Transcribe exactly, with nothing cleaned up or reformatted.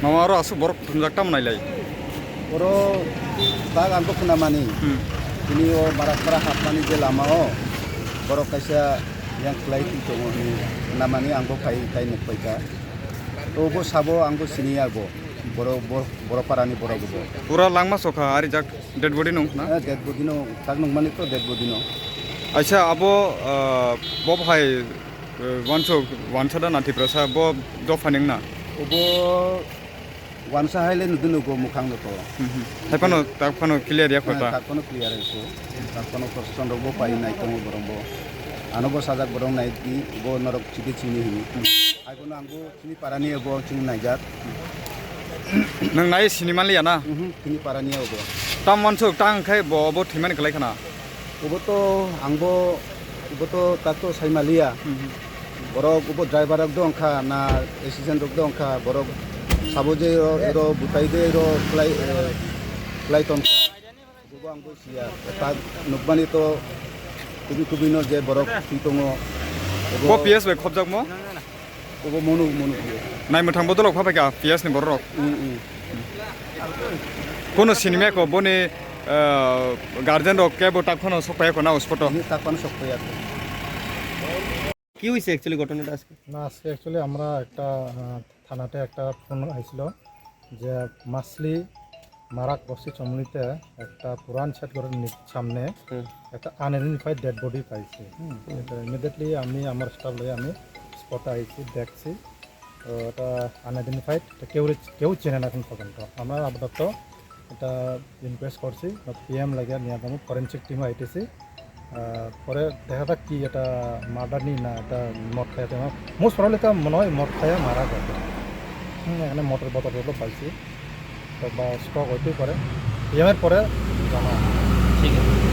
Mama, aro aswk borok thumjak tamo nailai? Oro bag ang bo khwnamani. Hmm. Tini o Barakpara hapmani je lama o borok kaisa yang khlai twi tongo hinwi khwnamani ang bo phai tai nukphaikha. To bo sabo ang bo siniya bo. Borok, bo-, borok parani borok bo. Pura langma sokha arijak dead body nung na? Eh, dead body no, tak nungmani to dead body no. Aisa abo, ah, bo hai, eh, wanso, wansa da na Tiprasa bo dopha ning na? Obo wansa hai le nudin nugo mukhang no to. Hmm, hmm. Hai phano, tak phano clear ya Eh, khota. Tak phano clear ya ko. Tak phano ko sondok bo pai nai tongo borong bo. Ano bo sajak borong nai di bo norok chide chini hini. Hmm. Hai phano ang bo chini parani bo chini naijak. Nang nai sini manliya na? Mhm, chini parani bo. Tam wansuk tang khai bo, bo thimani kalai khana. Obo to ang bo, obo to tak to sai maliya. Mhm. Borok obo driver rok dong kha na assistant rok dong kha, borok sabo je ro, ro butai de ro klai, eh, klai ton kha. Obo ang bo siya. Tak nukmani to kubi kubi no je borok twi tongo. Obo Bo P S bai khobjakmo? Obo monu, monu biyo. Nai mwthang bodol rok phapaikha P S ni borok rok. Mm, mm. Kono sinimya ko boni, ah, guardian rok kebo tak phano sok paya ko na hospital. Ini tak phano sok paya ko. কি হয়েছে অ্যাকচুয়ালি ঘটনাটা আজকে? না, আজকে অ্যাকচুয়ালি আমরা একটা, আহ, থানাতে একটা ফোন আইছিল যে মাসলি মারাক বস্তি চমুনিতে একটা পুরান শেড ঘরের নি-, সামনে হুম। একটা আনআইডেন্টিফাইড ডেড বডি পাইছি। হুম, হুম। এটা ইমিডিয়েটলি আমি আমার স্টাফ লয়ে আমি স্পটে আইছি, দেখছি। তো এটা আনআইডেন্টিফাইড, এটা কেউ, কেউ চেনে না এখন পর্যন্ত। আমরা আপাতত এটা ইনকোয়েস্ট করছি, পিএম লাগে নিয়ে যাবো, ফরেন্সিক টিমও আইতেছি। আহ, পরে দেখা যাক কি এটা মার্ডার নি না এটা মদ খাইয়া, মোস্ট প্রবলি তো মনে হয় মদ খাইয়া মারা গেছে। হুম, এখানে মদের বোতল টোতল পাইছি, তো বা স্টক হইতেই পারে, পিএমের পরে জানা। ঠিক আছে।